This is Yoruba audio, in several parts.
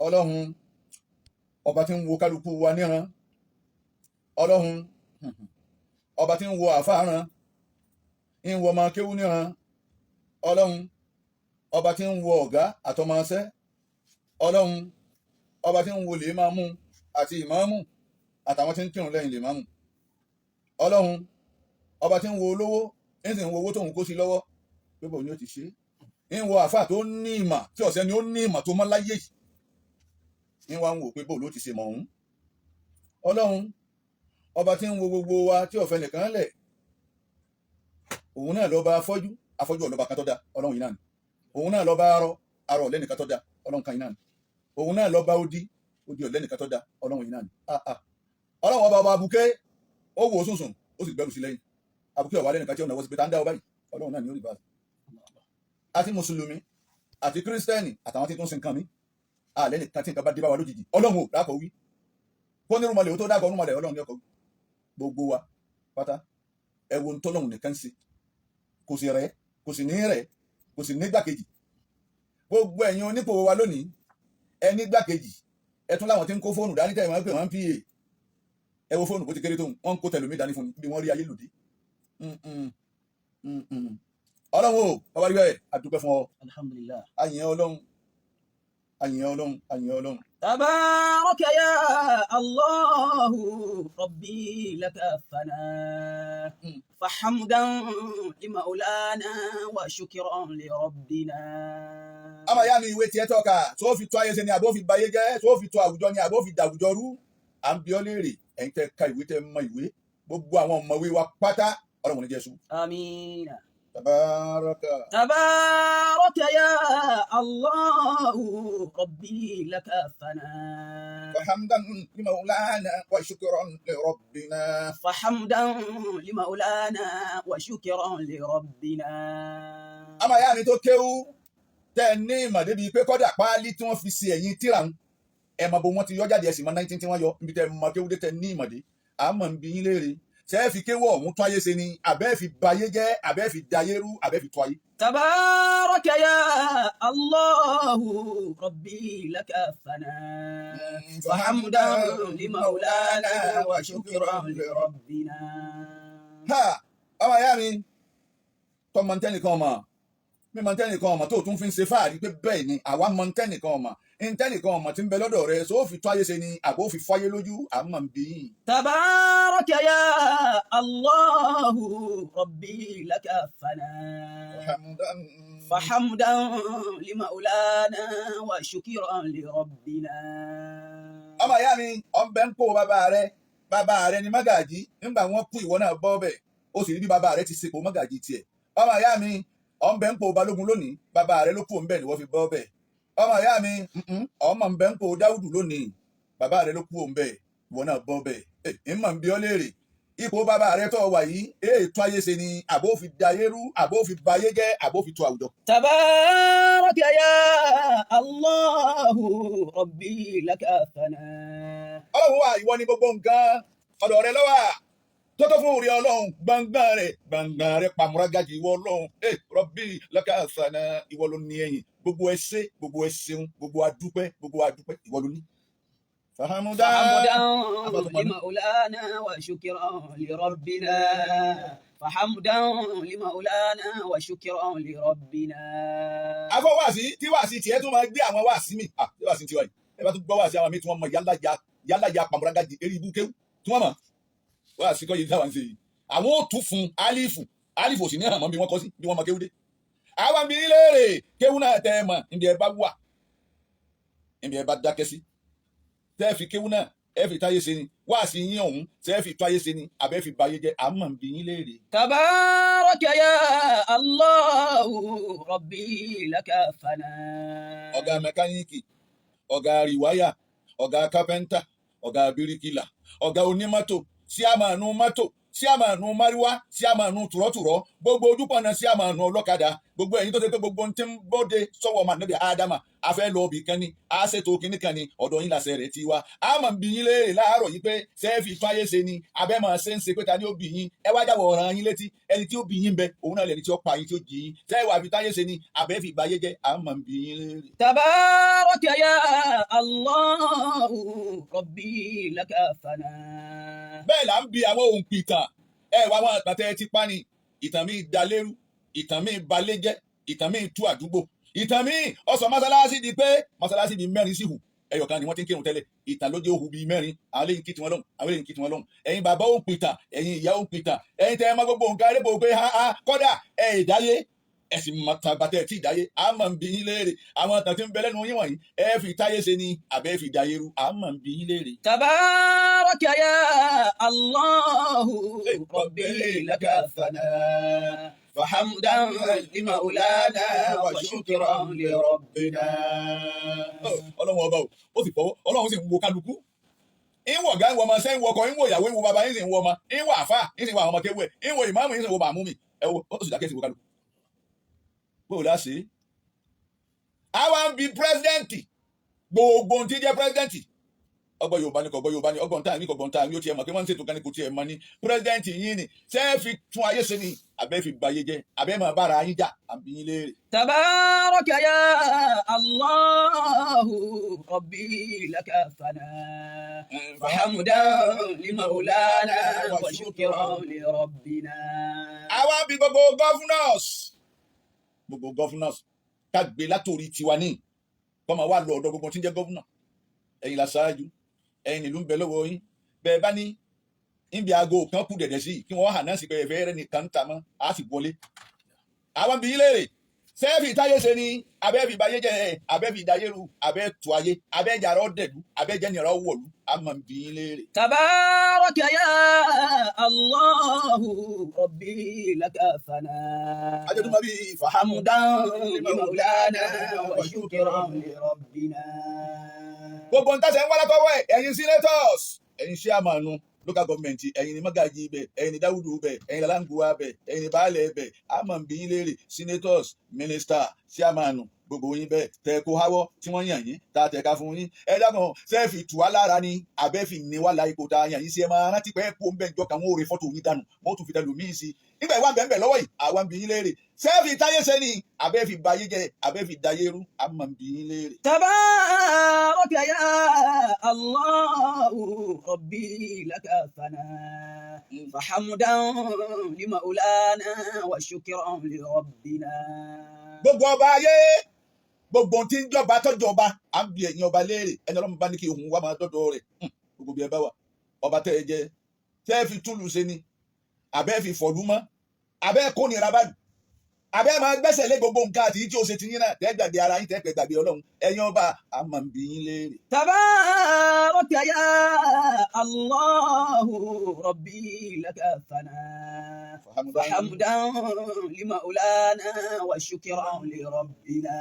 Ọlọ́run ọba tí ń wo kálukú wa níran, Ọlọ́run ọba tí ń wo àáfàá ran, ń wo ọmọ kéwú níran, Ọlọ́run ọba tí ń wo ọ̀gá àtọmọṣẹ́, Ọlọ́run ọba tí ń wo lè máa mú àti ìmáàmù àtàwọn tí ń kírun lẹ́yìn lè máa mú, Ọlọ́run ọba tí ń wo olówó, ń sì ń wo owó tóun kó sí lọ́wọ́ pé bò ní ó ti ṣe é, ń wo àáfàá tó ní ìmọ̀ tí ọ̀sẹ̀ ni ó ní ìmọ̀ tó mọ́ láyé yìí, ń wá ń wò pé bò ló ti ṣe mọ̀ ọ̀hún. Ọlọ́run ọba tí ń wo gbogbo wa tí ọ̀fẹ́ nìkan lẹ̀, òun náà lọ́ba afọ́jú, afọ́jú ọ̀lọ́ba kan tó dá, Ọlọ́run yìí náà ni. Òun náà lọ́ba arọ, arọ ọ̀lẹ́nìkan tó dá, Ọlọ́run kan yìí náà ni. Òun náà lọ́ba odi, odi ọ̀lẹ́nìkan tó dá, Ọlọ́run yìí náà ni. Ọlọ́run ọba ọba abuké, ó wò ó sùnsùn, ó sì gbẹrù sí lẹ́yìn. Abuké ọ̀wá lẹ́nìkan tí ó náwó sí pé tá ń dá ọ báyìí, Ọlọ́run náà ni ó rí báyìí. Àti mùsùlùmí àti kírísítẹ́nì àtàwọn tí tó ń sin nǹkan mi, àlẹ́ nìkan tí nǹkan bá dé bá wa lójijì, Ọlọ́run ò dákọ̀ wí kó ní rúmọlẹ̀ ó tó dákọ̀ rúmọlẹ̀, Ọlọ́run ní ọkọ̀ wí. Gbogbo wa pátá, ẹ wo ntọ́lọ́run nìkan ṣe, kò sì rẹ̀, kò sì ní rẹ̀, kò sì nígbàkejì. Gbogbo ẹ̀yin onípò wa lónìí, ẹ nígbàkejì, ẹ tún láwọn tí ń kó fóònù dání tẹ̀ wọ́n pè wọ́n pa. Ẹ wo fóònù bó ti kéré tóun, wọ́n ń kó tẹlómi dání fún ni bí wọ́n rí ayé lòdì. Ọlọ́run o, bàbá rí bẹ́ẹ̀, a dúpẹ́ fún ọ. Alhamdulillah. Àyìn Ọlọ́run, àyìn Ọlọ́run, àyìn Ọlọ́run. تبارك يا الله ربي لك الثناء، فحمدا لمولانا وشكرا لربنا. Àmọ́ ìyá mi, ìwé tiẹ̀ tọ́ka tó fi tó ayé ṣe ni àbó fi bayé jẹ́, tó fi tó àwùjọ ni àbó fi dàwùjọ rú? À ń bi ọ́ léèrè. Ẹ̀yin tẹ́ ka ìwé, tẹ́ mọ ìwé, gbogbo àwọn ọ̀mọ̀wé wa pátá, Ọlọ́run ní jẹ́ ṣubú. آمين. تبارك. تبارك يا الله ربي لك الثناء. فحمدا لمولانا وشكرا لربنا. فحمدا لمولانا وشكرا لربنا. Àmọ́ ìyá mi tó kéwú, tẹ́ ẹ ní ìmọ̀ débi pé kọ́dà páálí tí wọ́n fi ṣe ẹ̀yìn tíra ń, ẹ̀ mọ̀ bó wọ́n ti yọ jáde, ẹ̀sìn mọ́ 19 tí wọ́n yọ níbi tẹ́ ẹ mọ̀ kéwú dé, tẹ́ ẹ ní ìmọ̀ dé, àmọ́ ń bi yín léèrè: ṣé ẹ fi kéwú ọ̀hún tún ayé ṣe ni, àbẹ́ fi bayé jẹ́, àbẹ́ fi dayé rú, àbẹ́ fi tó ayé? تبارك يا الله ربي لك الثناء، فحمدا لمولانا وشكرا لربنا. Ha, ọmọ ìyá mi tọmọ ntẹnìkan ọmọ mi mọ ntẹnìkan ọmọ tó tún fi ń ṣe fáàrí pé bẹ́ẹ̀ ni àwa mọ ntẹnìkan ọmọ, ntẹnìkan ọmọ tí ń bẹ lọ́dọ̀ rẹ, sọ fi tó ayé ṣe ni àbó fi fáyé lójú? Àmọ́ ń bí yín. تبارك يا الله ربي لك الثناء، فحمدا لمولانا وشكرا لربنا. Ọmọ ìyá mi, ọbẹ̀ ń kó bàbá rẹ, bàbá rẹ ni mágàjí. Nígbà wọn kú, ìwọ náà bọ́ bẹ̀, ó sì rí bí bàbá rẹ ti sepò mágàjí tiẹ̀. Ọmọ ìyá mi, ọ̀nbẹ ń po balógun lónìí, bàbá rẹ ló kú òǹbẹ̀ ni wọ́n fi bọ́ bẹ̀. Ọmọ ìyá mi, ọmọ ń bẹ ń po dáúdù lónìí, bàbá rẹ ló kú òǹbẹ̀, ìwọ náà bọ́ bẹ̀. Ẹ̀ ń mọ̀ ń bí ọ léèrè: ipò bàbá rẹ tó wà yìí, èè tún ayé ṣe ni, àbó fi dayé rú, àbó fi bayé jẹ́, àbó fi tó àwùjọ? تبارك يا الله ربي لك الثناء. Ọlọ́run wa, ìwọ ni gbogbo nǹkan, ọ̀dọ̀ rẹ ló wà tó tó fún orí. Ọlọ́run, gbangban rẹ, gbangban rẹ pàmùrágàjì, ìwọ Ọlọ́run ẹ ربي لك الثناء, ìwọ ló ní ẹ̀yìn. Gbogbo ẹ ṣé, gbogbo ẹ ṣeun, gbogbo adúpẹ́, gbogbo adúpẹ́, ìwọ ló ní. فحمدا. فحمدا لمولانا وشكرا لربنا، فحمدا لمولانا وشكرا لربنا. Afọ wáàsí tí wáàsí tiẹ̀ tún máa gbé àwọn wáàsí mi, ah, tí wáàsí tiwa yìí, ẹ bá tún gbọ́ wáàsí àwọn mi tí wọ́n mọ yálà ya yálà ya pàmùrágàjì eré ibú kéwú tí wọ́n mọ̀ wáàsí kọ́ yìí táwọn ń ṣe yìí, àwọn ò tún fún alifu alifu òsì ní hàn mọ́ bí wọ́n kọ́ sí bí wọ́n mọ kéwú dé. Àwọn bí léèrè kéwú náà tẹ́ ẹ mọ̀, níbi ẹ bá wà, níbi ẹ bá dákẹ́ sí, tẹ́ ẹ fi kéwú náà ẹ fi táyé ṣe ni, wáàsí yín ọ̀hún, tẹ́ ẹ fi tó ayé ṣe ni, àbẹ́ fi bayé jẹ́? Àmọ́ ń bi yín léèrè. تبارك يا الله ربي لك الثناء. Ọ̀gá mẹkáníìkì, ọ̀gá rìwáyà, ọ̀gá kápẹ́ńtà, ọ̀gá bíríkìlà, ọ̀gá onímọ́tò, síàmánù mọ́tò, síàmánù máríwá, síàmánù tùrọ̀tùrọ̀, gbogbo ojúpọ̀nà, síàmánù ọlọ́kadà, gbogbo. Gbogbo ẹ̀yin tó ṣe pé gbogbo ohun tí ń bọ́de sọ́wọ́ ọmọ ànábì Ádámà, a fẹ́ lọ ibì kan ni, a ṣètò kinní kan ni, ọ̀dọ̀ yín làṣẹ rẹ̀ ti wá. A máa ń bi yín léèrè láàárọ̀ yìí pé ṣé fi fáyé ṣe ni, abẹ́ máa ṣe ń ṣe pé ta ni ó bì yín? Ẹ wá jáwọ́ ọ̀ràn yín létí. Ẹni tí ó bì yín bẹ, òun náà lẹni tí ó pa yín, tí ó jì yín. Ṣé wàá fi táyé ṣe ni, abẹ́ fi báyé jẹ́? A máa ń bi yín léèrè. تبارك يا الله ربي لك الثناء. Bẹ́ẹ̀ là ń bi àwọn òǹpìtàn. Ẹ wá àwọn àtàtẹ ti pa ni. Ìtàn mi dalérú, ìtàn mi balẹ̀ jẹ́, ìtàn mi tú àdúgbò, ìtàn mi ọsàn mọ́sálásí di pé mọ́sálásí di mẹ́rin sí hù, ẹyọ kan ni wọ́n ti ń kírun tẹ́lẹ̀. Ìtàn ló jẹ́ òhù bíi mẹ́rin. Àwọn eléyìí kí tiwọn lọ́hùn, àwọn eléyìí kí tiwọn lọ́hùn. Ẹ̀yin bàbá òǹpìtàn, ẹ̀yin ìyá òǹpìtàn, ẹ̀yin tẹ́ ẹ mọ̀ gbogbo nǹkan erébò pé ha ha, kọ́dà ẹ̀ ìdáyé, ẹ sì mọ tàgbàtẹ́ tí ìdáyé. A máa ń bi yín léèrè, àwọn àtàn tí ń bẹ lẹ́nu yín wọ̀nyí, ẹ fi táyé ṣe ni, àbẹ́ fi dáyé rú? A máa ń bi yín léèrè. تبارك يا الله ربي لك الثناء، فحمدا لمولانا وشكرا لربنا. Ọlọ́run ọba o, ó sì fọwọ́, Ọlọ́run sì ń wo kálukú, ń wọ̀ ọ̀gá, ń wọ ọmọ sẹ́, ń wọ ọkọ, ń wọ ìyàwó, ń wo bàbá, ń sì ń wọ ọmọ, ń wọ àfà, ń sì wọ àwọn ọmọ kéwú ẹ̀, ń wọ ìmáàmù, ń sì wọ màmú mi. Ẹ wo, ó sì dákẹ́ sí wo kálukú. Bó o láṣẹ. Àwa ń bi president, gbogbo ohun tí jẹ́ president, ọgbọ́n Yorùbá ni, kò gbọ́ Yorùbá ni, ọgbọ́n táà ní, kò gbọ́n táà ní, ó tiẹ̀ mọ̀ pé wọ́n ń ṣètò kan ní, kò tiẹ̀ mọ̀ ní. President yín ni, ṣé ẹ fi tún ayé ṣe ni, àbẹ́ fi bayé jẹ́, àbẹ́ máa bára yín jà? Àbí yín léèrè. تبارك يا الله ربي لك الثناء، فحمدا لمولانا وشكرا لربنا. Àwa ń bi gbogbo governors, gbogbo governors, ká gbé látòrí tiwa ní kọ́mọ wa lọ ọ̀dọ̀ gbogbo tí ń jẹ́ governor. Ẹ̀yin la ṣáájú, ẹ̀yin nílùú ń bẹ lọ́wọ́ yín. Bẹ́ẹ̀ bá ní níbi aago kan kú dẹ̀dẹ̀ sí i kí wọ́n hàn náà sí pé ẹ̀fẹ́ rẹ̀ nìkan ń ta mọ́, á sì wọlé. Àwọn bí léèrè, sẹ́ẹ̀fì táyé ṣe ni, abẹ́ fi bayé jẹ́, abẹ́ fi dayé ru, abẹ́ tu ayé, abẹ́ jàrá dẹ̀lú, abẹ́ jẹ́nìyàrá wọ̀lú? A máa bí léèrè. تبارك يا الله ربي لك الثناء، Ajẹ́túmọ̀ bíi فحمدا لمولانا وشكرا لربنا. Gbogbo nǹkan ṣe ń wá látọwọ́ ẹ̀. Ẹ̀yin senators, ẹ̀yin chairman local government, ẹ̀yin ni mọ́gàjì ibẹ̀, ẹ̀yin ni dáwùdù ibẹ̀, ẹ̀yin lalanguwa ibẹ̀, ẹ̀yin ni baálẹ̀ ibẹ̀, a máa ń bi yín léèrè. Senators, minister, chairman, gbogbo yín bẹ́ẹ̀ tẹ kó háwọ́ tí wọ́n yàn yín, tá a tẹ̀ ká fún yín, ẹ dákun, ṣé ẹ fi tù wá lára ni, àbẹ́ fi ní wá la ipò tá a yàn yín sí? Ẹ máa rántí pé kó ń bẹ̀ ń jọ kàn wọ́n ó re fọ́tò yín dànù, wọ́n tún fi tẹlòmíì míì sí i nígbà ìwà bẹ́ẹ̀ lọ́wọ́ yìí. Àwa ń bi yín léèrè, ṣé ẹ fi táyé ṣe ni, àbẹ́ fi bayé jẹ́, àbẹ́ fi dayé rú? A máa ń bi yín léèrè. تبارك يا الله ربي لك الثناء، فحمدا لمولانا وشكرا لربنا. Gbogbo ọba ayé, gbogbo ohun tí ń jọba tọjọba, à ń bi ẹ̀yin ọba léèrè. Ẹni Ọlọ́run bá ní kí ohun wa máa dọ́dọ̀ rẹ̀. Gbogbo bí ẹ bá wà, ọba tẹ́ ẹ jẹ, tẹ́ ẹ fi túlù ṣe ni, àbẹ́ fi fọ̀lú mọ́, àbẹ́ kó nira bá lù, àbẹ́ máa gbẹ́sẹ̀ lé gbogbo nǹkan àti tí ó ṣe ti yín náà, tẹ́ gbàgbé ara yín, tẹ́ pẹ́ gbàgbé Ọlọ́run. Ẹ̀yin ọba, a máa ń bi yín léèrè. تبارك يا الله ربي لك الثناء، فحمدا لمولانا وشكرا لربنا.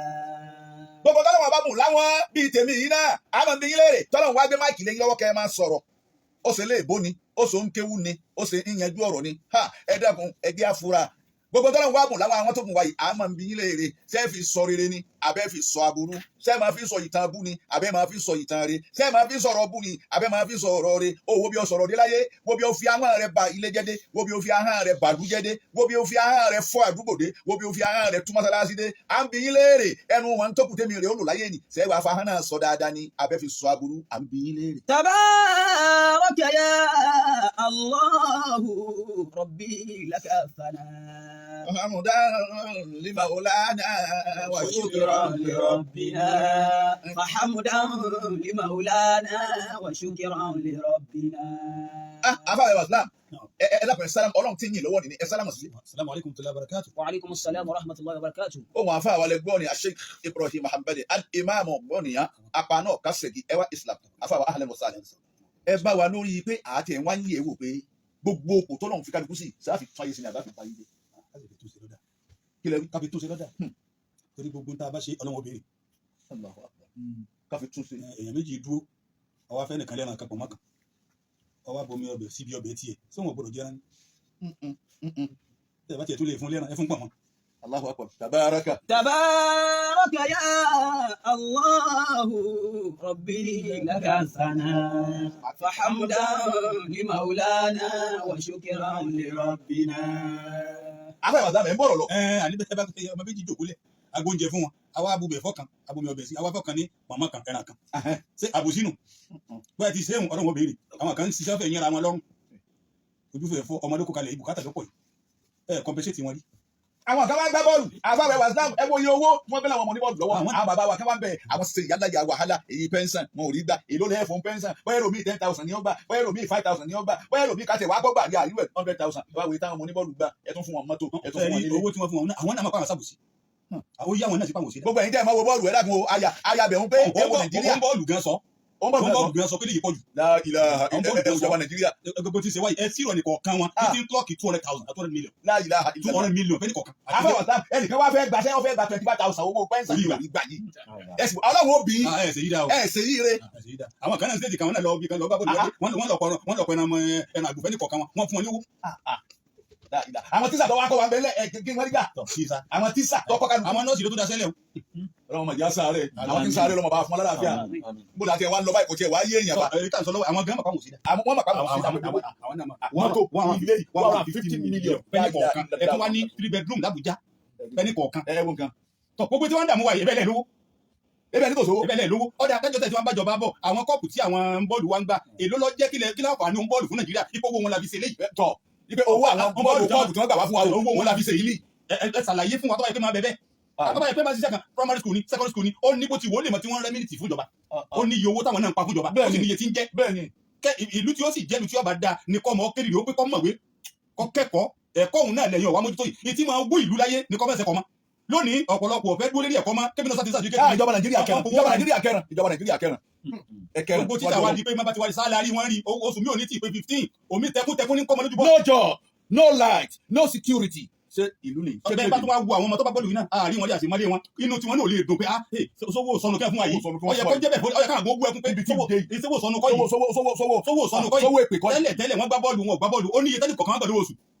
Gbogbo tọ́lọ́wọ́n bá mú láwọn bíi tèmi yìí náà, a máa ń bi yín léèrè. Tọ́lọ́wọ́n wá gbé mic lé yín lọ́wọ́ kẹ́ ẹ máa sọ̀rọ̀, ó ṣe léèbó ni, ó ṣe ń kéwú ni, ó ṣe ń yanjú ọ̀rọ̀ ni. Ha, ẹ dákun, ẹ jẹ́ àfúrà. Gbogbo tọ́lọ́wọ́n wá mú láwọn àwọn tó mú wa yìí, a máa ń bi yín léèrè, ṣé ẹ fi sọ rere ni, àbẹ́ fi sọ aburú? Ṣé ẹ máa fi sọ ìtàn abú ni, àbẹ́ máa fi sọ ìtàn re? Ṣé ẹ máa fi sọ̀rọ̀ bú ni, àbẹ́ máa fi sọ̀rọ̀ re? Ó wo bí o sọ̀rọ̀ dé láyé, wo bí o fi ahọ́n rẹ ba ilé jẹ́ dé, wo bí o fi ahọ́n rẹ bàlú jẹ́ dé, wo bí o fi ahọ́n rẹ fọ́ àdúgbò dé, wo bí o fi ahọ́n rẹ tú mọ́sálásí dé. À ń bi yín léèrè, ẹnu wọn tó kù tẹ́mi rè ó lò láyé ni, ṣé wàá fa ahọ́n náà sọ dáadáa ni, àbẹ́ fi sọ aburú? À ń bi yín léèrè. تبارك يا الله ربي لك الثناء، حمدا لمولانا وشكرا لربنا، فحمدا لمولانا وشكرا لربنا. Ah, afa wa Islam, ẹ ẹ dákun, ẹ sálámù. Ọlọ́run tí ń yìn lọ́wọ́ nìní, ẹ sálámù sí. السلام عليكم ورحمة الله وبركاته. وعليكم السلام ورحمة الله وبركاته. Ohun afa wa lẹ gbọ́ ni Sheikh Ibrahim Muhammad al-Imam gbọ́nìyàn apá náà kásẹ̀gì ẹwà Islam. Afa wa, ahlan wa sahlan. Ẹ bá wa lórí pé àti ẹ̀ ń wá ń yẹ̀ wò pé gbogbo òkú tó lọ́run fi kálukú sí, sáà fi tún ayé sí ni, àbá fi pa ayé dé? Ká sì fi túnṣe lọ́dà. Kí lẹ wí? Ká fi túnṣe lọ́dà. Torí gbogbo tá a bá ṣe, Ọlọ́run ó béèrè. Allahu Akbar. Ká fi tún sí. Èèyàn méjì dúró, ọwọ́ afẹ́ nìkan lẹ́ran kan pọ̀ mọ́kàn, ọwọ́ abomi ọbẹ̀ síbi ọbẹ̀ tiẹ̀, sóhun ò gbọ́dọ̀ jẹ́ran ni? Tẹ́ ẹ bá tiẹ̀ tún lè fún lẹ́ran, ẹ fún pọ̀ mọ́. Allahu akbar tabaraka. تبارك يا الله ربي لك الثناء فحمدا لمولانا وشكرا لربنا. Afẹ́ ìwà sábẹ̀ ń bọ̀rọ̀ lọ. Ẹ àní bẹ́ẹ̀ bá ọmọ méjì jòkó lẹ̀, agbóúnjẹ fún wọn, àwa abubẹ̀ fọ́kan, abomi ọbẹ̀ sí, àwa fọ́kan ní màmá kan, ẹran kan. Ṣé àbòsínú bóyá ti sẹ́hùn ọ̀rọ̀ wọn béèrè, àwọn kan ń ṣiṣẹ́ fẹ́ yẹra wọn lọ́rùn, ojú fẹ́ fọ́ ọmọdé kó kalẹ̀, ibùkátà lọ́pọ̀ yìí, ẹ compensate wọn rí. Àwọn kan wá gbá bọ́ọ̀lù, afáwẹ̀ wàsílám, ẹ wo iye owó tí wọ́n fẹ́ làwọn ọmọ ní bọ́ọ̀lù lọ́wọ́. Àwọn bàbá wa kan wá ń bẹ̀, àwọn ṣe ìyálàyà wàhálà èyí pension wọn ò rí gbà. Èló lẹ́yìn fún pension? Bóyá èrò míì 10,000 ni ó gbà, bóyá èrò míì 5,000 ni ó gbà, bóyá èrò míì kàtẹ́ wàá gbọ́gbà ní àríwẹ̀ 100,000. Wá wo táwọn ọmọ ní bọ́ọ̀lù gbà, ẹ tún fún wọn mọ́tò, ẹ tún fún wọn Ẹ rí nílé. owó tí wọ́n fún wọn náà, àwọn náà máa pa àwọn sábòsí, àwọn yá wọn náà sí pàwọn òsì. Gbogbo ẹ̀yin tẹ́ ẹ máa wo bọ́ọ̀lù, ẹ dákun o, aya aya bẹ̀ ń pé ẹ wo Nàìjíríà. Ó ń bọ́ọ̀lù gan sọ. Ó ń bọ́ọ̀lù Ó ń gan sọ. bọ́ọ̀lù gan sọ pé lè yí pọ̀ jù. La ilaha Ó ń bọ́ọ̀lù gan sọ. ìjọba Nàìjíríà. Gbogbo tí ń ṣe wáyé, ẹ sírọ̀ ní kọ̀ọ̀kan wọn Ah. títí ń klọ́ọ̀kì 200,000, 200 million. La ilaha Two illallah. hundred million fẹ́ni kọ̀ọ̀kan. Afẹ́wọ̀n sáà ẹnìkan wá fẹ́ gbaṣẹ́, wọ́n fẹ́ gba 25,000 owó pension Orí wa. yìí gbà yìí. Ẹ sì ọlọ́run ó bí Ah, ẹ ṣe yí dá o. ẹ ṣe yí re. Ah, ẹ ṣe yí dá. Àwọn kan náà stéètì kan, wọn náà lọ bí kan lọ bá bọ́ọ̀lù, wọ́n lọ pọ̀ ẹran ẹran àgùnfẹ́ ní kọ̀ọ̀kan wọn, wọ́n fún wọn ní owó. La ilaha. Àwọn tíṣà tó wá kọ́ wa ń bẹ́lẹ̀ ẹ̀ kí wọ́n rí gbà. Tọ̀ sí sa. Àwọn tíṣà tó kọ́ kánú. Àwọn nọ́ọ̀sì ló tó daṣẹ́ lẹ̀ o. Ọlọ́run mọ̀ jẹ́ sáré, àwọn tí ń sáré lọ́mọ bá fún ọlọ́láfíà. Bó la tiẹ̀ wá ń lọ báyìí, kò tiẹ̀ wá yé èèyàn bá. Tọ̀, èyí tá à ń sọ lọ́wọ́, àwọn gan mọ̀ pàwọn òsì dá. Àwọn wọ́n mọ̀ pàmò sí Àwọn náà mọ̀. Wọ́n tó ilé 150 million fẹ́ni kọ̀ọ̀kan. Ẹ tún wá ní three bedroom l'Abuja fẹ́ni kọ̀ọ̀kan. Ẹ wo nǹkan. Tọ̀, gbogbo tí wọ́n ń dààmú wa yìí, ẹ̀bẹ̀ lẹ̀ lówó. Ebe ní kò sówó. Ẹ̀bẹ̀ lẹ̀ lówó. Ọ̀dà akẹ́jọ́ tẹ̀ tí wọ́n bá jọba bọ̀, àwọn kọ́ọ̀pù tí àwọn bọ́ọ̀lù wa ń gbà, èló lọ jẹ́? Kílẹ̀ kí láǹfààní ń bọ́ọ̀lù fún Nàìjíríà? Ipò owó wọn la fi ṣe léyìí. Tọ̀ ipe owó àwọn bọ́ọ̀lù kọ́ọ̀pù tí wọ́n gbà wá fún wa o, Owó wọn la fi ṣe yìí. Ẹ ṣàlàyé fún wa tó bá yẹ pé máa bẹ bẹ́ẹ̀. Tó bá yẹ pé máa ṣiṣẹ́ kan, primary school ni, secondary school ni, ó ní bó ti wò ó lè mọ tí wọ́n rẹ́ mílítì fún ìjọba, ó ní iye owó táwọn náà ń pa fún ìjọba, ó sì ní iye tí ń jẹ́. Bẹ́ẹ̀ni. Kẹ ìlú tí ó sì jẹ́ ìlú tí ó bá dáa ni kọ́ mọ́ kéré ó pé kọ́ mọ̀wé, kọ́ kẹ́kọ̀ọ́, ẹ̀kọ́ òun náà lẹ́yìn ọ̀wá mójútó yìí. Ìtí máa wó ìlú láyé ni kọ́ mẹ́sẹ̀ kọ́ mọ́ lónìí, ọ̀pọ̀lọpọ̀ ọ̀fẹ́ dúró lérí ẹ̀kọ́ mọ́ kébìnrin náà sáti Ah, ìjọba Nàìjíríà kẹran, ìjọba Nàìjíríà kẹran, ìjọba Nàìjíríà kẹran. Ẹ kẹran. Gbogbo títà wa di pé má bá ti wá di salary wọn rí oṣù mi ò ní tí ì pé 15, omi tẹkúntẹkún ní kọ́mọ lójú bọ́. No job, no light, no security. Ṣé ìlú ni? Ṣé Ọbẹ̀ bá tún wá wo àwọn ọmọ tó bá bọ́ọ̀lù yìí náà, àárín wọn rí àṣemọ́lé wọn, inú tiwọn náà ò lè dùn pé ah hey, sówó sọnù kẹ́ fún wa yìí. Sówó sọnù kí Ó wọ́n yẹ sọ kó jẹ́ bẹ́ẹ̀, ó yẹ káwọn gbó ẹkún pé Ibi tí sówó dé yìí. sówó sọnù kọ́ yìí. Sówó sówó sówó Sówó sọnù kọ́ yìí. Sówó èpè kọ́ yìí. Tẹ́lẹ̀ tẹ́lẹ̀, wọ́n gbá bọ́ọ̀lù, wọn ò gbá bọ́ọ̀lù, ó ní iye tẹ́lẹ̀ kọ̀ọ̀kan gbà lóṣooṣù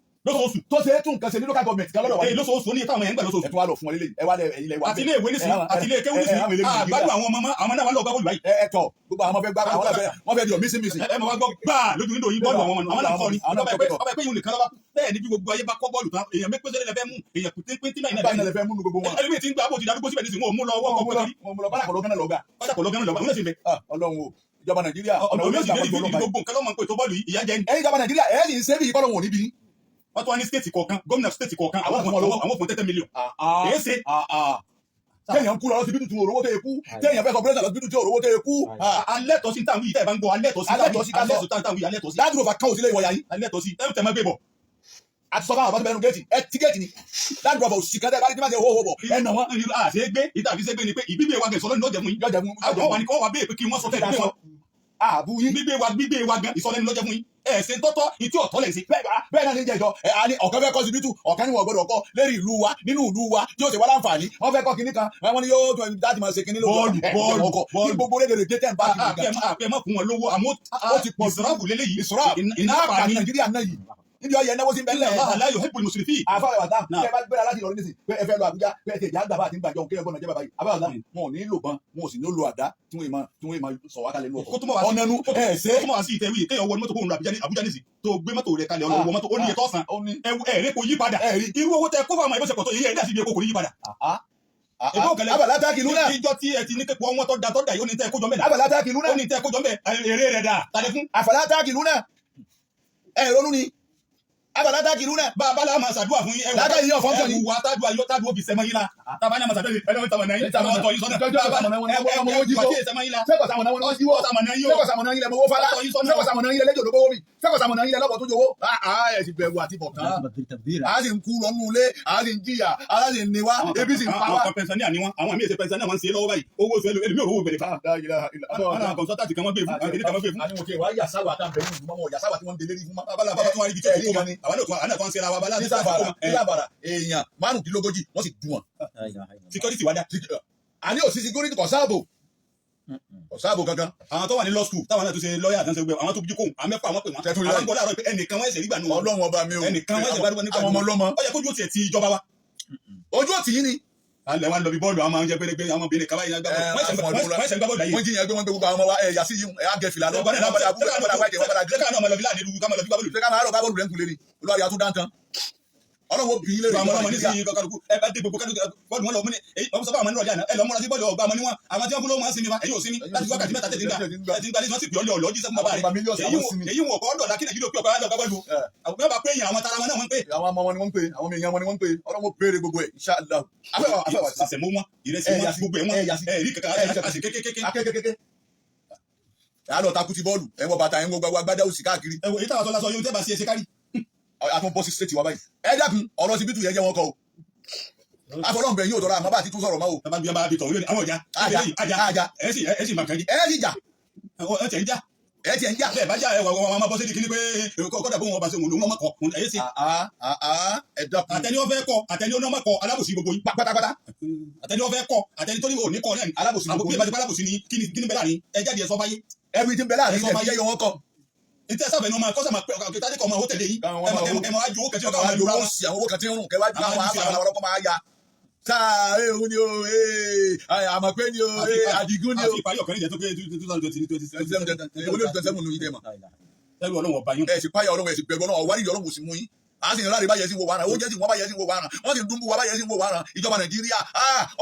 lóṣooṣù. Tó ṣe é tún nǹkan ṣe ní local government kan lọ́dọ̀ wa. Èyí lóṣooṣù, ó ní iye táwọn yẹn ń gbà lóṣooṣù. Ẹ tún wá lọ fún wọn lélẹ́yìí, ẹ wá lẹ ẹ̀yin lẹ wá. Àti ilé ìwé nísìn, àti ilé kéwú nísìn, àgbádùn àwọn ọmọ mọ́, àwọn náà wà lọ gbá bọ́ọ̀lù báyìí. Ẹ tọ gbogbo àwọn ọmọ fẹ́ gbá, àwọn náà fẹ́, wọ́n fẹ́ di ọ̀mísìmísì. Ẹ mọ̀ wá gbọ́ gbáà lójú nídòó yín bọ́ọ̀lù àwọn ọmọ àwọn náà kọ́ ni. Àwọn náà ọba kọ́ ẹgbẹ́ tọ̀. Ọba ẹgbẹ́ yìí nìkan lọ́ba bẹ́ẹ̀ ni bí gbogbo ayé bá kọ́ bọ́ọ̀lù tán, èèyàn mẹ́pẹ́sẹ́ lè fẹ́ mú èèyàn kùté pé tí náà Báyìí náà lè fẹ́ múnú gbogbo wọn. Ẹlòmíì ti ń gbà bó ti darúgbó síbẹ̀ nísìnyí, wọn ò mú lọ ọwọ́ Wọ́n kọ́ mú lọ, wọ́n mú lọ, bára kọ̀ lọ́gán náà lọ gbà. Kọ́dà kọ̀ lọ́gán lọ́gbà, òun náà sì ń bẹ. Ah, Ọlọ́run o, ìjọba Nàìjíríà, ọ̀nà Ọ̀nà orí orí ìgbà òsì pọ̀jù lérí ọlọ́pàá. gbogbo nǹkan lọ́mọ pé tó bọ́ọ̀lù yìí ìyá jẹ ní. Ẹ̀yin ìjọba Nàìjíríà, ẹ̀ sì ń ṣe bí ìkọlọ̀ wọn ò níbi. Wọ́n tún wá ní stéètì kọ̀ọ̀kan, gómìnà stéètì kọ̀ọ̀kan, àwọn Àwọn fún wọn lówó. àwọn fún tẹ́tẹ́ mílíọ̀n. Èé ṣe. Téèyàn ń kú lọ lọ́sibítù tí òrówó tẹ́ ẹ kú, téèyàn fẹ́ sọ pírẹ́sà lọ́sibítù tí òrówó tẹ́ ẹ kú. Alẹ́ tọ́ sí táwọn yìí, tẹ́ ẹ bá ń gbọ́, alẹ́ tọ́ sí Alẹ́ tọ́ sí ká sọ. alẹ́ tọ́ sí táwọn yìí, alẹ́ tọ́ sí. Land Rover kan ò sí lé ìwọ̀yà yìí. Alẹ́ tọ́ sí ẹ tẹ́ máa gbé bọ̀. Àti sọ fáwọn àbátí bẹnu géètì, ẹ tí géètì ni Land Rover òsì kan tẹ́ bá rí tí má ṣe hó hó bọ̀, ẹ nà wọ́n. Àṣẹ gbé ìta àfi ṣe gbé ni pé ìgbígbé wa gẹ̀ sọ́lọ́ ní lọ́jẹ̀ fún yín. Yọjẹ fún Àwọn wà ní kọ́ wa béèrè pé kí wọ́n sọ tẹ́ gbígbé wa. Àbú yín. Gbígbé wa gan ìsọlẹ́ni lọ́jẹ̀ fún yín. Ẹ ṣe tọ́tọ́ ìtí ọ̀tọ́ lẹ̀ ṣe. Bẹ́ẹ̀ náà ní jẹjọ ẹ a ní ọ̀kan fẹ́ kọ́ síbítù, ọ̀kan ní wọn gbọ́dọ̀ kọ́ lérí ìlú wa, nínú ìlú wa tí ó ṣe wá láǹfààní. Wọ́n fẹ́ kọ́ kinní kan, wọ́n ní yóò tó láti máa ṣe kinní lójú. Bọ́ọ̀lù, bọ́ọ̀lù, bọ́ọ̀lù. Ní gbogbo rédèrè dé tẹ̀ ń bá kiri gan. Àpẹ má fún wọn lówó àmọ́ Ó ti pọ̀ jù. Ìsọ̀rọ̀bù lélẹ́yìí. Ìsọ̀rọ̀bù iná àpàní àpàní. Nàìjíríà náà yìí níbi ọyẹ náwó sí ń bẹ́lẹ̀. Allah la yuhibbul musrifin. Àfáà wàtá Náà. tẹ bá gbéra láti Ìlọrin nísìn pé ẹ fẹ́ lọ Àbújá, pé ẹ ti ẹ̀já gbà bá àti ń gbàjọ òkè ẹ̀gbọ́n nàìjíríà báyìí, àfáà wàtá wọn ò ní lò bán, wọn ò sì ní lo àdá tí wọ́n máa sọ̀ wá kalẹ̀ nínú Kó ọkọ̀ tó mọ̀ wá sí ọ̀nà nu ẹ̀ ṣe. kó tó mọ̀ wá sí ìtẹ̀wé kéèyàn wọ mọ́tò kóhun lọ Àbújá Àbújá nísì tó gbé mọ́tò rẹ̀ kalẹ̀, ọ̀nà wọ mọ́tò ó ní iye tó san. Ó ní Ẹ̀rẹ́ kò yí padà. ẹ̀ rí. Irú owó tẹ kó fún àwọn ìbọ̀sẹ̀ pọ̀ tó yẹ ẹ̀ dá sí ibi epo kò ní yí padà. Èbó òkèlè. Abàlá tákìlú náà. Ìjọ tí ẹ ti ní képo wọn tó da tó da yìí, ó ní tẹ kójọ mẹ́ta. Abàlá tákìlú Ó náà. ní tẹ kójọ mẹ́ èrè rẹ̀ dà tàdé fún. Àfàlà tákìlú náà, ẹ̀ ronú ni abàlá tákìlú náà. Bá a bá la máa ṣàdúrà fún yín. Lákàyè yín ọ̀fọ́n Ẹwù wa tádùá yọ tádùá òbí sẹ́mọ́ yín la. Tábà ní àmà ṣàdúrà yìí ẹlẹ́wọ̀n tàmà náà yín tàmà ọ̀tọ̀ yín sọ́nà. Sẹ́kọ̀ọ́ Ẹwù àti sẹ́mọ́ yín la. sàmọ̀nà wọn jíwọ́. Sàmọ̀nà yín o. Sẹ́kọ̀ọ́ sàmọ̀nà yín lẹ mọ̀wó fálá. Ọ̀tọ̀ yín sọ́nà. Sẹ́kọ̀ọ́ sàmọ̀nà yín lẹ lẹ́jọ́ lóbówó mi. Sẹ́kọ̀ọ́ sàmọ̀nà yín lẹ lọ́bọ̀ tó jowó. Ẹ̀ sì bẹ̀rù àti bọ̀tán. A sì ń kú lọ́nú ilé, a sì ń jìyà, a sì ń niwá, ebi sì ń pa Àwọn wá. kan pẹnsaníà ni wọn, àwọn míì ṣe pẹnsaníà, wọn ń ṣe lọ́wọ́ báyìí, owó oṣù ẹlòmíì òróró bẹ̀rẹ̀ fún. Àwọn àwọn kọ̀ǹsọ́tàtì kan wọ́n gbé fún, àwọn kìnìkan wọ́n gbé fún. Àní mo ti wá yàsáwà tá à ń bẹ nínú ìlú mọ́, yàsáwà tí wọ́n ń delé rí fún mọ́. Abala bàbá tó wá rí ibi tí ó Ẹ̀rí kó kan ma. ni. Àwọn náà tó àwọn náà tó ń ṣe ra wa abala Ní tó ń Zamfara, kó ma. ní Zamfara, èèyàn 35 wọ́n sì dùn wọn. Security wa dá. Àní òsì security, kò sáàbò, kò sáàbò kankan. Àwọn tó wà ní law school táwọn náà tó ṣe lọ́ọ̀yà àti ṣe gbẹ, àwọn tó jí kóhùn, àwọn mẹ́fà wọn pè wọ́n. Tẹ́tún rí Àwọn báyìí. gbọ́ láàárọ̀ pé ẹnìkan wọ́n ẹ̀sẹ̀ rí gbà nù wọn. Ọlọ́run ọba mi o. Ẹnìkan wọ́n ẹ̀sẹ̀ gbádùn nípa àwọn ọmọ ọlọ́mọ. Ó yẹ kójú ó tiẹ̀ ti ìjọba wa. Ojú òtí yín ni. Alẹ́ wa ń lọ bí bọ́ọ̀lù, àwọn máa ń jẹ́ pérépé, àwọn obìnrin kaba yìí gbá Ẹ, bọ́ọ̀lù. Wọ́n ṣẹ̀ ń gbá bọ́ọ̀lù láyé. Wọ́n jiyàn gbé, wọ́n gbé gbogbo àwọn ọmọ wa, ẹ̀ yà sí yìí, ẹ̀ á gẹ fìlà lọ. Wọ́n padà bú, wọ́n padà wáìtì, wọ́n padà gírí. Ṣé káwọn náà máa lọ bí láàrin ìlú, ká máa lọ bí gbá bọ́ọ̀lù? Ṣé ká máa rọ̀ bá bọ́ọ̀lù rẹ̀ ń kulè ni? Olúwa yà tún dáńtán. Ọlọ́run ó bí yín lérè. Àwọn ọmọ Nàìjíríà. nísìnyí kọkàlùkù ẹ bá dé gbogbo kálukú bọ́ọ̀lù wọn lọ mú ní èyí wọn sọ fún àwọn onírọ̀lẹ́ àná ẹ lọ múra sí bọ́ọ̀lù ọgbà ọmọ níwọ̀n, àwọn tí wọ́n kú ló máa ń sinmi fa, èyí ò sinmi láti wákàtí 3 tẹ̀sí ń gbà tẹ̀sí ń gbà lẹ́sìn, wọ́n sì pè ọ́ lé ọ̀lọ́ jíṣẹ́ fún bàbá Àwọn rẹ̀. gba mílíọ̀nù, Èyí àwọn wò sinmi. èyí wò kọ́ dọ̀la kí Nàìjíríà pé ọkọ̀ alájọ gbá bọ́ọ̀lù. Àwọn bá pé èèyàn, àwọn tara wọn náà wọ́n ń pè. Àwọn ọmọ wọn ni wọ́n ń pè, àwọn ọmọ èèyàn wọn ni wọ́n ń pè. Ọlọ́run ó béèrè gbogbo ẹ̀, insha Allah. Afẹ́wà afẹ́wà sí. Àṣẹmó wọn, ìrẹsì Ẹ wọn, yà sí. gbogbo ẹ̀ wọn Ẹ yà sí. ẹ rí kankan Ẹ yà sí. àṣẹ kékékéké. Akékékéké. Ẹ á lọ takú ti bọ́ọ̀lù, ẹ wọ bàtà, ẹ ń wọ gbogbo agbádá òsì káàkiri. Ẹ wò èyí táwọn sọ lásán yóò tẹ́ bá sí ẹsẹ̀ kárí. A tún bọ́ sí stéètì wa báyìí. Ẹ dákun, ọ̀rọ̀ síbítù yẹn jẹ́ wọn kọ o. Afọlọ́nbẹ̀ yóò tọ́ra àmọ́ bá a ti tún sọ̀rọ̀ mọ́ o. Bàbá bí wọn bá bí tọ̀hún yóò ní àwọn ọjà Àjà, àjà àjà. ẹ sì máa kàn jí Ẹ ti jà, ẹ tẹ̀ ń já ẹ tiẹ̀ ń jà. bẹ́ẹ̀ bá já ẹ wà wọn máa bọ́ sí kíní pé kọ́dà bóun ọba ṣe òun lòún ọmọ kọ ẹ sì. Àá àá, ẹ dákun. Àtẹni wọn fẹ́ kọ, àtẹni wọn kọ, alábòsí gbogbo yín. Pátápátá. Àtẹni wọn fẹ́ kọ, àtẹni tó ní òní kọ náà ni. Alábòsí àbò gbogbo bí yín. ìbájú alábòsí ni kíni kíni bẹ́ẹ̀ láàrin ẹ jáde ẹ sọ fáyé. Ẹbí tí ń bẹ láàrin Ẹ sọ ilẹ̀ fáyé. yẹ yọ wọn kọ. Ìtẹ́ sábẹ̀ ni wọn máa kọ́ sàmà pé ọ̀kẹ́ tádé kọ́ ọmọ hótẹ̀lẹ̀ yín. Káwọn máa ẹ máa ju owó kẹtí ọkọ̀ Àwọn àwọn ìlú owó sí àwọn owó kan tí ń rùn kẹwàá ju àwọn Àwọn àjùsí àfàlà ọlọ́kọ́ máa ya. Sáà ewu ni o, àmọ̀pé ni o, àdìgún ni o. Àti ìparí ọ̀kan níjẹ́ tó pé 2020. Ewu ló 27 nù yín tẹ́ mọ̀. Ẹrú Ọlọ́run ọba yín. Ẹ sì páyà Ọlọ́run, ẹ sì bẹ̀rù Ọlọ́run, ọ̀wárí Ọlọ́run kò sì mú yín. A sì ń ráre báyẹn sí wo wàrà, oúnjẹ sì wọ́n báyẹn sí wo wàrà, wọ́n sì ń dúnbù wa báyẹn sí wo wàrà. Ìjọba Nàìjíríà,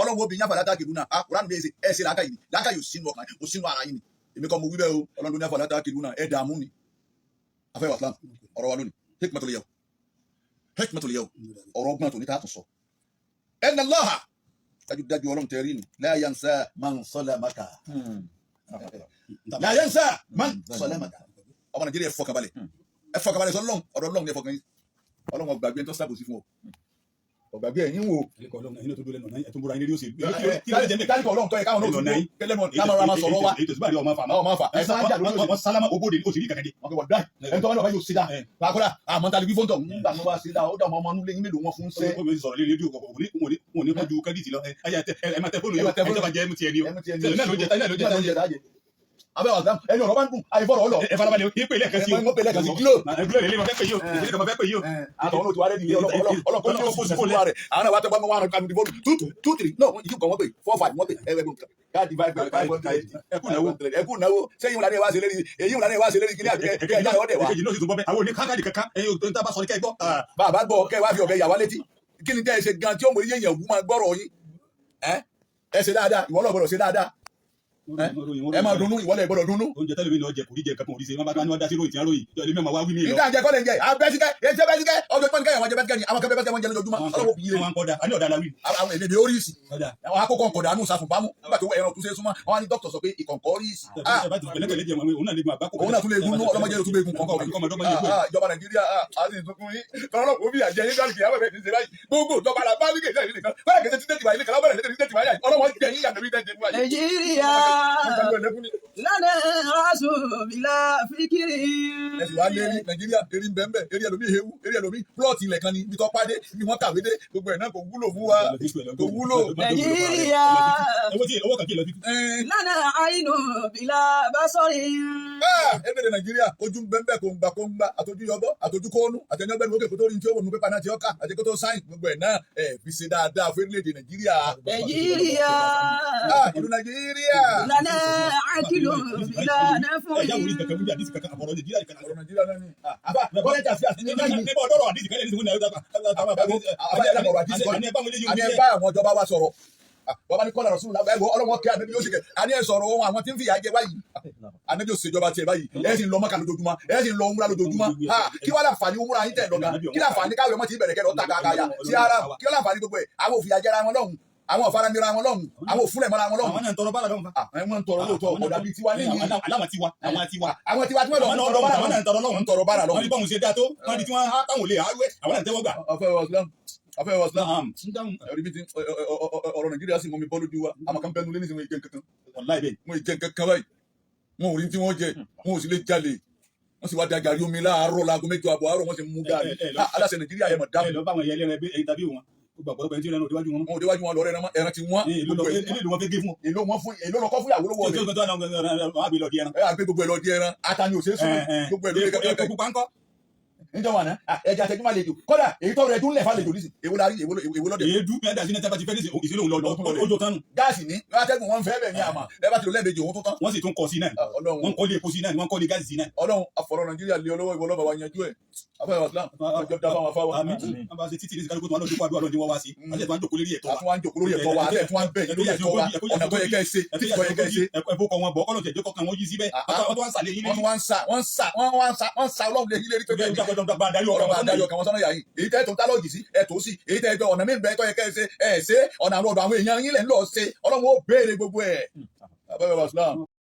Ọlọ́run obìnrin yàfà látàkì lúnà, Kùránì bí ẹ ṣe làákàyè ni, làákàyè ò sínú ọkàn, ò sínú ara yín ni. Èmi kọ́ mo wí bẹ́ẹ̀ o, Ọlọ́run ló ní àfà látàkì lúnà, ẹ dààmú ni. Afẹ́ wa Islam, ọ̀rọ̀ wa lónìí, hikmatul yawm, hikmatul yawm, ọ̀rọ̀ ọgbọ́n tòní tá a tún sọ. Inna Allaha, dájúdájú Ọlọ́run tẹ rí ni, la yansa man salamaka, la yansa man salamaka. Ọmọ Nàìjíríà, ẹ fọkànbalẹ̀, ẹ fọkànbalẹ̀ sọ Ọlọ́run, ọ̀rọ̀ Ọlọ́run ni ẹ fọkàn yín. Ọlọ́run ọgbàgbé tó sábòsí fún ọ, ọgbàgbé ẹ̀yìn wò. Ẹ̀yin tó dúró lẹ́nu ọ̀nà ẹ̀ tó ń búra yín lérí òsèlú. Kálíkọ̀ Ọlọ́run tó yẹ káwọn náà tún dúró lẹ́nu ọ̀nà káwọn máa sọ̀rọ̀ wa. Èyí tó sì bá rí ọmọ fà. Àwọn máa fà ẹ sáájà lórí òsèlú. Wọ́n sálámà obóde òsèlú kàkàdé. Wọn kò wọ dáì ẹni tó wà lọ́wọ́ yóò ṣe dá làkúrà àmọ́ ta lè wí fóńtọ̀ nígbà tó bá ṣe dá ó dá ọmọ ọmọ inú ilé mélòó wọn fún ṣẹ́. Ó sọ̀rọ̀ lórí rédíò kọ̀ọ̀kan wọn ò ní kọjú kẹ́díìtì lọ. Ẹ máa tẹ fóònù yóò ẹ jọba jẹ MTN ni o. Náà ló jẹ náà ló jẹ. Abẹ́ wà sàm ẹni ọ̀rọ̀ bá ń dùn àìfọ̀rọ̀ ọlọ. Ẹ farabalẹ̀ o, ìpè lẹ́ẹ̀kan sí o. Ẹ pè lẹ́ẹ̀kan sí Glo. Glo lè lè máa fẹ́ pè yìí o, ìpè lè máa fẹ́ pè yìí o. Àtọ̀wọ́n ló ti wá rẹ́ nìyẹn ọlọ́kọ́ ní oṣù fún wa rẹ̀ àwọn àwọn àtẹ̀gbọ́n wọn kàmí dìbò two two two three no yìí kàn wọ́n pè four five wọ́n pè ẹ ẹ káàdì five five hundred. Ẹ kú ìnáwó. Ẹ kú ìnáwó sẹ́yìn wọn lànà ẹ wá ṣe lérí èyí wọn lànà ẹ wá ṣe lérí kíní àbí kẹ́ ẹ jáde ọ̀dẹ̀ wa. Èkejì náà sì tún bọ́ bẹ́ẹ̀, àwọn òní kákàdì kankan ẹ̀yin ò tó ń tábà sọ ní kẹ́ ẹ gbọ́. Bàbá gbọ́ kẹ́ ẹ wá fi ọ̀bẹ yà wá létí kí ni tẹ́ ẹ ṣe gan tí ó mọ iye yẹn wú máa gbọ́rọ̀ yín ẹ ẹ ṣe dáadáa, ìwọ náà gbọ́dọ̀ ṣe dáadáa, ẹ máa dunnú, ìwọ náà gbọ́dọ̀ dunnú. Oúnjẹ tẹ́lẹ̀ mi lọ jẹ kò rí jẹ kankan òrí ṣe wọn bá ní wọn dá sí ròyìn tí wọn ròyìn yọ ẹlẹ́mẹ̀ máa wá wí mí lọ. Nígbà jẹ kọ́lẹ̀ ń jẹ abẹ́síkẹ́ ẹsẹ̀ bẹ́síkẹ́ ọjọ́ ìpọ́n kẹ́yìn àwọn jẹ bẹ́síkẹ́ ni àwọn kẹ́bẹ́ bẹ́síkẹ́ wọn jẹ lójoojúmọ́ ọlọ́wọ́ bí yé. Wọn kọ́ da àní ọ̀dà la wí. Àwọn èmi oríṣi àwọn akókò nkọ̀dà àánú sàfùnbámú nígbà tó ẹran tó ṣe súnmọ́ wọn á ní dókítà sọ pé ìkọ̀ǹkọ̀ oríṣi. Òun náà lè gun àgbákò. Òun náà tún lè gun nú ọlọ́mọdé tó tún lè gun kọ̀ǹkọ̀. Ìjọba Nàìjíríà a sì tún kún yín tọ́lọ́ kò bí àjẹ yín dálùkì àwọn ẹ̀rẹ́ ti ṣe báyìí gbogbo ìjọba la bá wíkẹ̀ ìjọba nìkan báyìí kẹsẹ̀ títẹ̀ tìwáyé nìkan lábẹ́rẹ̀ títẹ̀ tìwáyé ọlọ́wọ́ jẹ yín yàtọ̀ bí tẹ̀ tẹ̀ wáyé. Nàìjíríà lánàá rasu bila fikiri. Ẹ sì wá lé ní Nàìjíríà erí ń bẹ́ẹ̀ eré ẹlòmíì hewu eré ẹlòmíì plọ́ọ̀tì ilẹ̀ kan ni ibi tó pàdé ibi wọ́n kàwé dé gbogbo ẹ̀ náà kò wúlò fún wa kò wúlò. Nàìjíríà Owó kan kí lọ títí. lánàá àìnù bila basori. Ẹgbẹ̀rẹ̀ Nàìjíríà ojú ń bẹ́ẹ̀ kò ń gbà kó ń gbà àtọ́jú yọbọ́ àtọ́jú kóónú àtẹnudọ́gbẹ́ni òkè kó tó rí ní tí ó wò nù pépà náà tí ó kà àti kó tó sáyìn gbogbo ẹ̀ náà ẹ̀ fi ṣe dáadáa fún orílẹ̀-èdè Nàìjíríà. Nàìjíríà Ìlú Nàìjíríà. lánàá àkìlù bila Ẹ̀yà wòlíì nafuri. kankan wíjà àdìsí kankan àbọ̀rọ̀ Nàìjíríà kankan. Ọ̀rọ̀ Nàìjíríà náà ni. Àbá kọ́lẹ́tà sí àti nígbà yìí. Níbo ọ̀dọ́rọ̀ àdìsí kan lẹ́nu ìwé náà. Àní ẹ bá wọn lé yóò Àní ẹ bá àwọn ìjọba wa sọ̀rọ̀. Bàbá ní kọ́lá rọ̀sùn làbẹ́ ẹ̀gbọ́n ọlọ́wọ́ kí ànábi yóò ṣe kẹ̀. Àní ẹ sọ̀rọ̀ ohun àwọn tí ń fìyà jẹ báyìí. Ànábi yóò ṣèjọba tiẹ̀ báyìí. Ẹ sì ń lọ Mọ́kà lójoojúmọ́. Ẹ sì ń lọ umra lójoojúmọ́. Kí wàá láǹfààní umra yín tẹ̀ lọ́gà? Kí láǹfààní káwé ọmọ ti bẹ̀rẹ̀ kẹ́ lọ ta kàkàyà sí ara? Kí wàá láǹfààní gbogbo ẹ̀? Àwọn òfìyà jẹra wọn lọ́hùn. Àwọn òfaranira wọn lọ́hùn. Àwọn òfúnlẹ̀ mọ́ra wọn lọ́hùn. Àwọn náà ń tọrọ bára lọ́hùn. Àwọn ń tọrọ lóòótọ́ ọ̀dà bíi tiwa níyì. Aláwọ̀ tiwa, àwọn tiwa. Àwọn tiwa tí wọ́n lọ Àwọn náà lọ́hùn, àwọn náà ń tọrọ lọ́hùn. ń tọrọ bára Wọ́n lọ́hùn. ní bọ́hùn ṣe dáa tó, wọ́n ní tí wọ́n há táwọn ò lè hárú ẹ̀, àwọn náà ń tẹ́wọ́ gbà. Afẹ́ wa Islam, afẹ́ wa Islam. Ẹ̀rí bí ti ọ̀rọ̀ Nàìjíríà sì mú mi bọ́ lójú wa. Àmọ́ kan bẹnu lé nísìnyí wọn ì jẹ nǹkan kan. Wàláhì bẹ́ẹ̀. Wọn ì jẹ nǹkan kan báyìí. Wọn ò rí tí wọ́n jẹ, wọn ò sì lè jalè. Wọ́n sì wá da gàrí omi láàárọ̀ láago 8 àbọ̀ àárọ̀ wọ́n sì mú gàrí. Aláṣẹ Nàìjíríà yẹn mọ̀ Ẹ dáhùn. lọ bá àwọn ẹyẹ ẹlẹ́ran ẹgbẹ́ ẹyin tàbí wọn. Gbogbo ọ̀pọ̀lọpọ̀ ẹni tí ó rẹnu òdiwájú wọn. Wọn ò déwájú wọn lọ rẹ ẹran ti wọ́n. Èló ló wọn fẹ́ gé fún ọ. Èló wọn fún èló lọkọ fún ìyàwó lówó Tí rẹ. o tó àwọn àgbè lọ di ẹran. Ẹ àgbẹ̀ gbogbo ẹ lọ di ẹran. Ata ni ò ṣeé sùn. Gbogbo ẹ ló lé Epo kẹ́kẹ́. pupa ńkọ́? Níjọ́ wà ná ẹja àtẹjú má lejò, kódà èyí tọrọ ẹdún lẹ̀ fàlejò nísìn. Èwo la rí? Èwo lọ́dẹ̀? Èédú bí adá sí náà, tí bá ti fẹ́ ní ìṣẹ̀lẹ̀ òun lọ ojú tánu. Gáàsì ní látẹ́gùn wọn fẹ́ bẹ̀ ní àmà ẹ bá ti lò lẹ́ẹ̀mejì, òun tó tán. Wọ́n sì tún kọ sí náà. Ọlọ́run. Wọ́n kọ́ lé epo sí náà, wọ́n kọ́ lé gáàsì sí náà. Ọlọ́run, àfọ̀rọ̀ Nàìjíríà lé ọlọ́wọ́, ìwọ lọ́ba wa yanjú ẹ̀. Afẹ́fẹ́ Islam ọjọ́ dá fáwọn afáwa. Àmì wọ́n bá ṣe títì ní ìsìnkú tó wọn lọ́dún kó àdúrà lọ́dún wọn wá sí àti ẹ̀tọ́ wọn jókòó lérí ẹ̀tọ́ wa. Àtúwá ń jòkó lórí ẹ̀tọ́ wa, àti ẹ̀tún wa ń bẹ̀ yín lórí ẹ̀tọ́ wa, ọ̀nà tó yẹ kẹ́ ẹ ṣe, títí tó yẹ kẹ́ ẹ ṣe. Ẹ̀fọ́ kọ wọn bọ̀ kọ́lọ̀ tẹ̀jọ́ kọkàn wọn yí síbẹ̀, wọ́n tó wá ń sàlẹ̀ yín Wọ́n lérí. tún wá ń sa, wọ́n ń sa, wọ́n wá ń sa, wọ́n ń sa Ọlọ́run lé yín lérí pé bẹ́ẹ̀ ni Ọ̀rọ̀ ọ̀rọ̀ máa dájọ́ kan wọn sọ́nà yà yín. Èyí tẹ́ tó ń tálọ́ọ̀gì sí ẹ̀ tó sí, èyí tẹ́ tó ọ̀nà mí bẹ́ẹ̀ tó yẹ kẹ́ ẹ ṣe ẹ̀ ṣe, ọ̀nà àwọn ọ̀dọ̀ àwọn èèyàn yín lẹ̀ ń lọ ṣe. Ọlọ́run ó béèrè gbogbo ẹ̀. Abẹ́rẹ́ Islam.